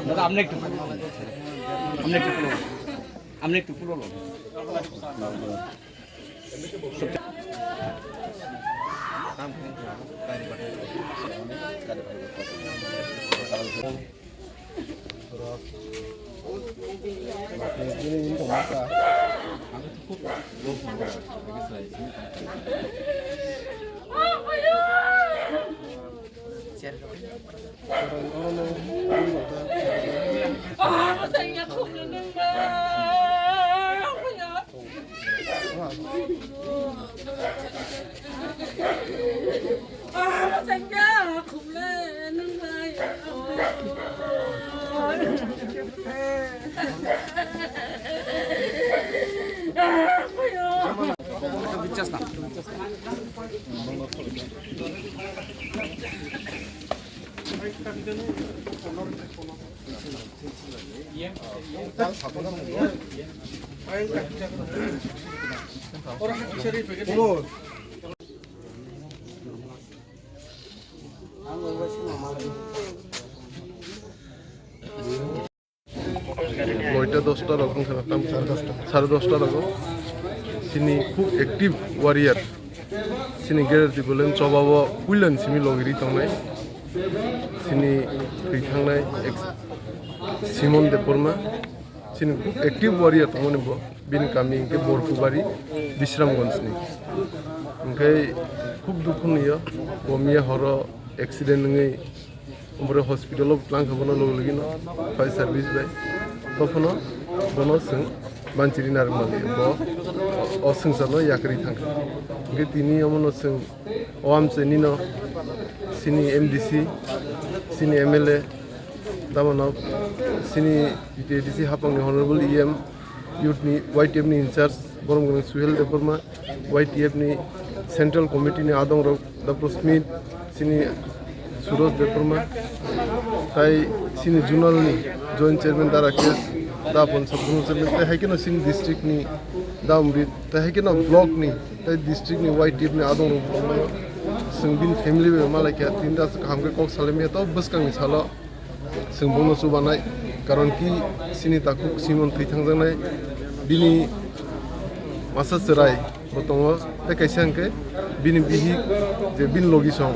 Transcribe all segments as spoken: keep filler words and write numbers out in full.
দাদা, আপনি একটু, আপনি একটু পুরো, আপনি একটু পুরো লোক। Noita dosta rok wngkha na tam sare dosta, sare dosta rogo. Chini khub active warrior. Chini Greater Tipraland chobao puilan simi logiri tongnai. Chini thwi thangnai ex Simon Debbarma. Chini khub active warrior tongmani bo. Bini kami hwnkhe Borkubari, Bisramganj ni. Hwnkhe khub dukhu nio, bo miya horo accident wngwi Omo hospital o twlang kha bono logi logi no fire service bai. Tophono bono chwng manchiri narwk mali bo o swngcharno yakarwi thangkha. Hwnkhe tini omono chwng o amchaini no chini M D C, chini M L A, tamano chini T T A D C hapangni honorable E M, youth ni Y T F ni in charge borom gwnang Suhel Debbarma, Y T F ni central committee ni adong rok Doctor Smith, chini Suraj Debbarma, tai chini zonal ni joint chairman Dara Kes, da pon sub zonal chairman, tai hai khe no chini district ni da Amrit, tai hai khe no block ni, tai district ni Y T F ni adong rok chwng bini family bai malai khe tin da kaham khe kok salai maya to bwskang ni salo. Chwng bono chubanai, karon ki chini takhuk Simon thwi thangjaknai, bini masa chwrai bo tongo, tei kaisa hwnkhe bini bihik je bini logi song,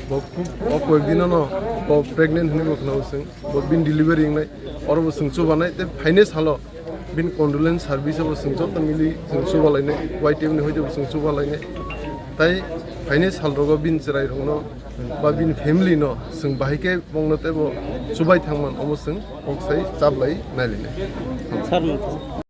bo khub o koyek dino no bo pregnant hinwi bo khwnao chwng, bo bini delivery wngnai, oro bo chwng chubanai, tei phainai salo bini condolence service o bo chwng joto mili chwng chubalainai, Y T F ni hoite bo chwng chubalainai, tai phainai sal rogo bini chwrai rokno ba bini family no chwng bahai khe bongno teibo chubai thangman, omo chwng kok sai chaplai nailainai. Sir, nung.